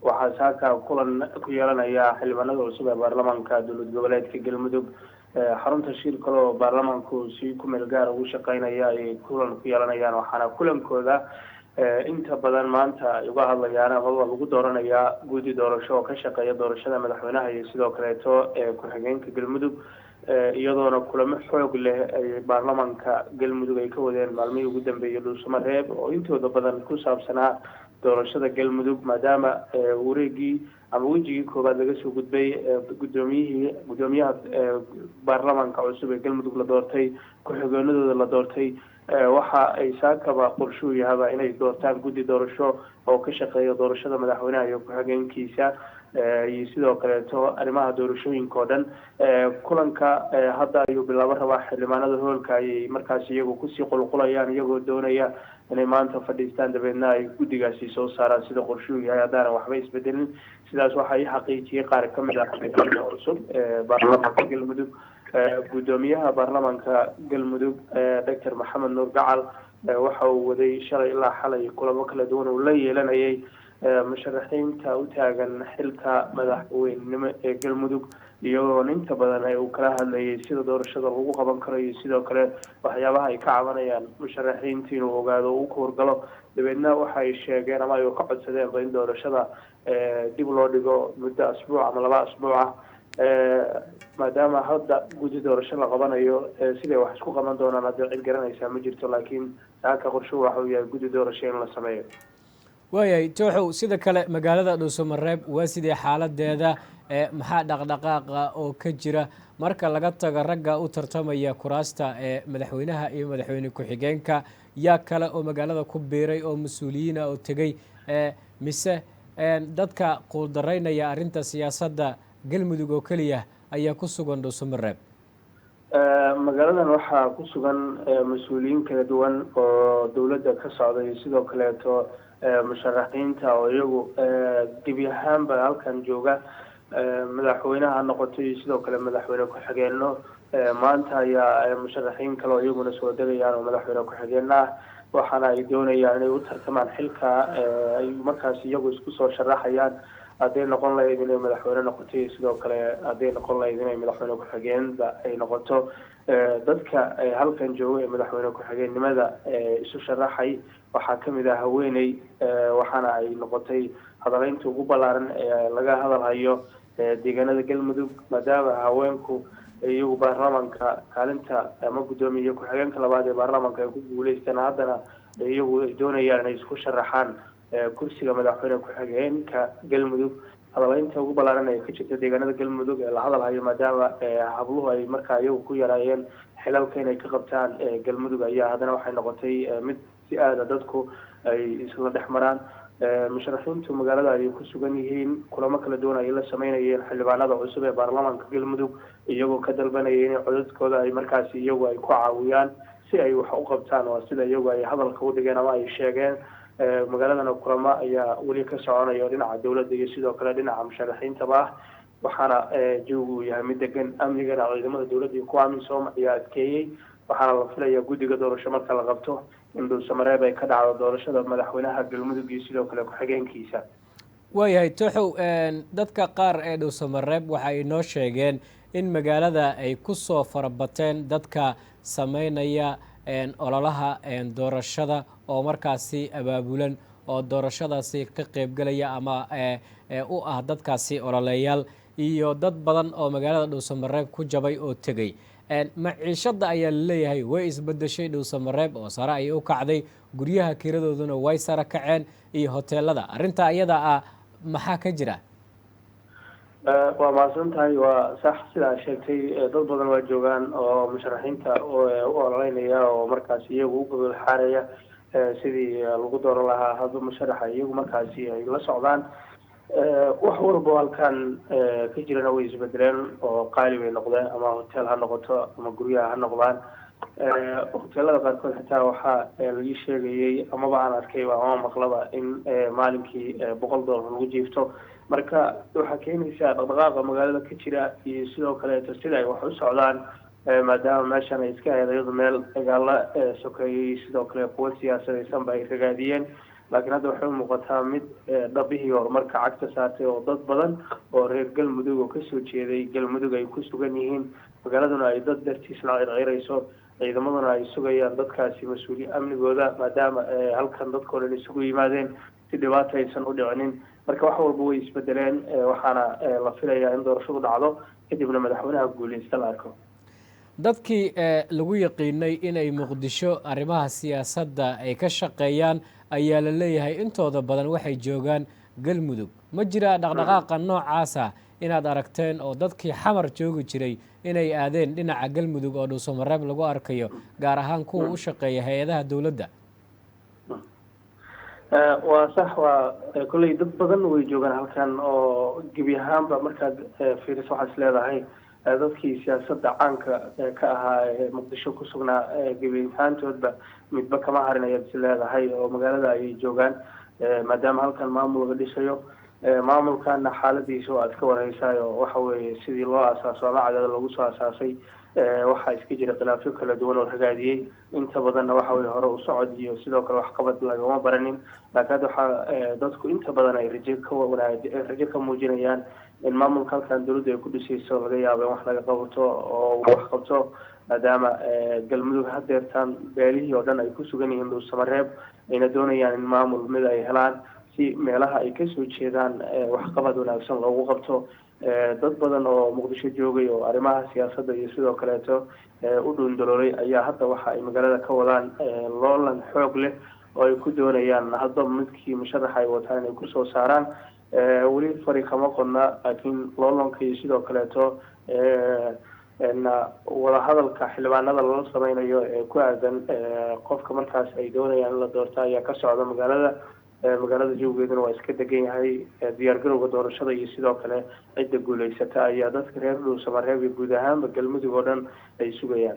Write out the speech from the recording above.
Waxaa saaka kulan ku yeelanaya xildhibaanada cusub ee baarlamaanka dowlad goboleedka Galmudug. Xarunta shir kale oo baarlamaanku si ku meel gaar ugu shaqeynaya ayay kulan ku yeelanayaan, waxaana kulankooda inta badan maanta ay uga hadlayaan amaba lagu dooranayaa guddi doorasho oo ka shaqeeya doorashada madaxweynaha iyo sidoo kaleeto ku-xigeenka Galmudug, iyadoona kulamo xoog leh ay baarlamaanka Galmudug ay ka wadeen maalmihii ugu dambeeyay Dhuusamareeb oo intooda badan ku saabsanaa doorashada Galmudug, maadaama wareegii ama wejigii koowaad laga soo gudbay, gudoomiyihii guddoomiyaha baarlamaanka cusub ee Galmudug la doortay, ku-xigeenadooda la doortay. Waxa ay saakaba qorshuu yahaba inay doortaan guddi doorasho oo ka shaqeeya doorashada madaxweynaha iyo ku-xigeenkiisa iyo sidoo kaleeto arrimaha doorashooyinka oo dhan. Kulanka hadda ayuu bilaabo rabaa. Xildhibaanada hoolka ayay markaas iyagu kusii qulqulayaan, iyagoo doonaya inay maanta fadhiistaan, dabeedna ay guddigaasi soo saaraan sida qorshuu yahay haddaanan waxba isbedelin. Sidaas waxaa ii xaqiijiyey qaar ka mid ah xildhibaanada cusub ee baarlamaanka Galmudug. Guddoomiyaha baarlamaanka Galmudug, Doctor Maxamed Nuur Gacal, waxa uu waday shalay ilaa xalay kulamo kala duwan uu la yeelanayay musharaxiinta u taagan xilka madaxweynenimo ee Galmudug, iyagoon inta badan uu kala hadlayay sida doorashada lagu qaban karo iyo sidoo kale waxyaabaha ay ka cabanayaan musharaxiinta inuu ogaado o u kuhorgalo. Dabeedna waxa ay sheegeen ama ay ka codsadeenba in doorashada dib loo dhigo muddo asbuuc ama 2 asbuuc ah, maadaama hadda guddi doorasho la qabanayo. Siday wax isku qaban doonaan hadda cid garanaysaa ma jirto, laakiin saaka qorshuhu waxa uu yahay guddi doorasho in la sameeyo. Waayahay Tooxow, sida kale magaalada Dhuusamareeb waa sidee xaaladeeda? Maxaa dhaqdhaqaaqa oo ka jira marka laga tago ragga u tartamaya kuraasta ee madaxweynaha iyo madaxweyne ku-xigeenka? Yaa kale oo magaalada ku biiray oo mas-uuliyiina oo tegey, mise dadka quuldaraynaya arrinta siyaasadda Galmudug oo keliya ayaa ku sugan Dhuusamareeb? Magaaladan waxaa ku sugan mas-uuliyiin kala duwan oo dowladda ka socday, sidoo kaleeto musharaxiinta oo iyagu gebi ahaanba halkan jooga, madaxweynaha ha noqoto iyo sidoo kale madaxweyne ku-xigeenno. Maanta ayaa musharaxiin kale oo iyaguna soo degayaan oo madaxweyne ku-xigeenno ah, waxaana ay doonayaan inay u tartamaan xilka ay markaas iyagu isku soo sharaxayaan, hadday noqon lahayd inay madaxweyne noqoto iyo sidoo kale hadday noqon lahayd inay madaxweyne ku-xigeenba ay noqoto. Dadka halkan jooga ee madaxweyne ku-xigeennimada isu sharaxay waxaa kamid ah haweeney, waxaana ay noqotay hadaleynta ugu ballaaran ee laga hadalhayo deegaanada Galmudug, maadaama haweenku iyagu baarlamaanka kaalinta ama guddoomiye ku-xigeenka labaad ee baarlamaanka ay ku guuleystaan, haddana iyagu ay doonayaan inay isku sharaxaan kursiga madaxweyne ku-xigeenka Galmudug. Hadaleynta ugu ballaaran ee ka jirta deegaanada Galmudug ee la hadalhayo, maadaama habluhu ay markaa iyagu ku yaraayeen xilalka inay ka qabtaan Galmudug, ayaa haddana waxay noqotay mid si aada dadku ay isla dhex maraan. Musharaxiintu magaalada ayay ku sugan yihiin, kulamo kala duwan ayay la sameynayeen xildhibaanada cusub ee baarlamaanka Galmudug, iyagoo ka dalbanaya inay codadkooda ay markaasi iyagu ay ku caawiyaan si ay wax u qabtaan, oo sida iyagu ay hadalka u dhigeen ama ay sheegeen. Magaaladana kulamo ayaa weli ka soconaya dhinaca dowladda iyo sidoo kale dhinaca musharaxiintaba ah, waxaana jawigu uu yahay mid degan. Amnigana ciidamada dowladda iyo kuwa AMISOM ayaa adkeeyey, waxaana la filaya guddiga doorasho marka la qabto in Dhuusamareeb ay ka dhacdo doorashada madaxweynaha Galmudug iyo sidoo kale ku-xigeenkiisa. Waayahay Tooxow, dadka qaar ee Dhuusamareeb waxa ay noo sheegeen in magaalada ay ku soo farabateen dadka sameynaya ololaha doorashada oo markaasi abaabulan oo doorashadaasi ka qeybgelaya ama u ah dadkaasi ololeyaal, iyo dad badan oo magaalada Dhuusamareeb ku jabay oo tegey. Maciishada ayaa laleeyahay way isbedeshay Dhuusamareeb oo sare ayay u kacday, guryaha kiradooduna way sare kaceen iyo hoteelada. Arrintaa iyada ah maxaa ka jira? Waa mahadsan tahay. Waa sax sidaa sheegtay, dad badan waa joogaan oo musharaxiinta u ololeynaya oo markaasi iyagu u gogol xaaraya sidii lagu dooran lahaa hadba musharaxa iyagu markaasi ay la socdaan. Wax walba halkan ka jirana way isbedeleen oo qaali bay noqdeen, ama hotel ha noqoto ama guryaha ha noqdaan. Hoteelada qaarkood xitaa waxaa lagii sheegayay amaba aan arkayba ama maqlaba in maalinkii $100 lagu jiifto. Marka waxaa keenaysaa dhaqdhaqaaqa magaalada ka jira iyo sidoo kaleeto sida ay wax u socdaan, maadaama meeshan ay iska ahayd iyadu meel dagaalo sokeeyey, sidoo kale kuwo siyaasadaysanba ay ragaadiyeen. Laakiin hadda waxay u muuqataa mid dhabihii horumarka cagta saartay, oo dad badan oo reer Galmudug oo kasoo jeeday Galmudug ay ku sugan yihiin magaaladuna, ay dad dartiis la circirayso, ciidamaduna ay sugayaan dadkaasi mas-uuliya amnigooda, maadaama halkan dadkao dhan isugu yimaadeen si dhibaata aysan u dhicinin. Marka wax walba way isbedeleen, waxaana la filayaa in doorashadu dhacdo, kadibna madaxweynaha guuleysta la arko. Dadkii lagu yaqiinay inay Muqdisho arrimaha siyaasadda ay ka shaqeeyaan ayaa la leeyahay intooda badan waxay joogaan Galmudug. Ma jiraa dhaqdhaqaaqa noocaasa inaad aragteen, oo dadkii Xamar joogi jiray inay aadeen dhinaca Galmudug oo Dhuusamareeb lagu arkayo, gaar ahaan kuwa u shaqeeya hay-adaha dowladda? Waa sax, waa kolley dad badan way joogaan halkan, oo gebi ahaanba markaad fiiriso waxaad is leedahay dadkii siyaasadda caanka ka ahaa ee Muqdisho ku sugnaa gebi ahaantoodba midba kama harin ayaad is leedahay, oo magaalada ayay joogaan, maadaama halkan maamul laga dhisayo. Maamulkana xaaladiisa oo aad ka warheysaay, oo waxa weeye sidii loo asaaso ama Cadaado lagu soo asaasay, waxaa iska jira khilaafyo kala duwan oo ragaadiyey inta badanna. Waxa weye hore u socod iyo sidoo kale waxqabad lagama baranin. Laakiin hadda waxaa dadku inta badan ay rajo ka wanaag rajo ka muujinayaan in maamulka halkan dowladdu ay ku dhisayso laga yaabo in wax laga qabato oo wax qabto, maadaama Galmudug hadeertaan beelihii oo dhan ay ku sugan yihiin Dhuusamareeb, ayna doonayaan in maamul mid ay helaan si meelaha ay kasoo jeedaan waxqabad wanaagsan loogu qabto. Dad badan oo Muqdisho joogay oo arrimaha siyaasadda iyo sidoo kaleeto u dhuundaloolay ayaa hadda waxa ay magaalada ka wadaan loolan xoog leh oo ay ku doonayaan hadba midkii musharaxa ay wataan inay kusoo saaraan. Weli fari kama qodna, laakiin loolanka iyo sidoo kaleeto wadahadalka xildhibaanada lala sameynayo ee ku aadan qofka markaas ay doonayaan in la doorto ayaa ka socda magaalada. Magaalada jawigeeduna waa iska degan yahay. Diyaargarowga doorashada iyo sidoo kale cidda guuleysata ayaa dadka reer Dhuusamareeb iyo guud ahaanba Galmudug oo dhan ay sugayaan.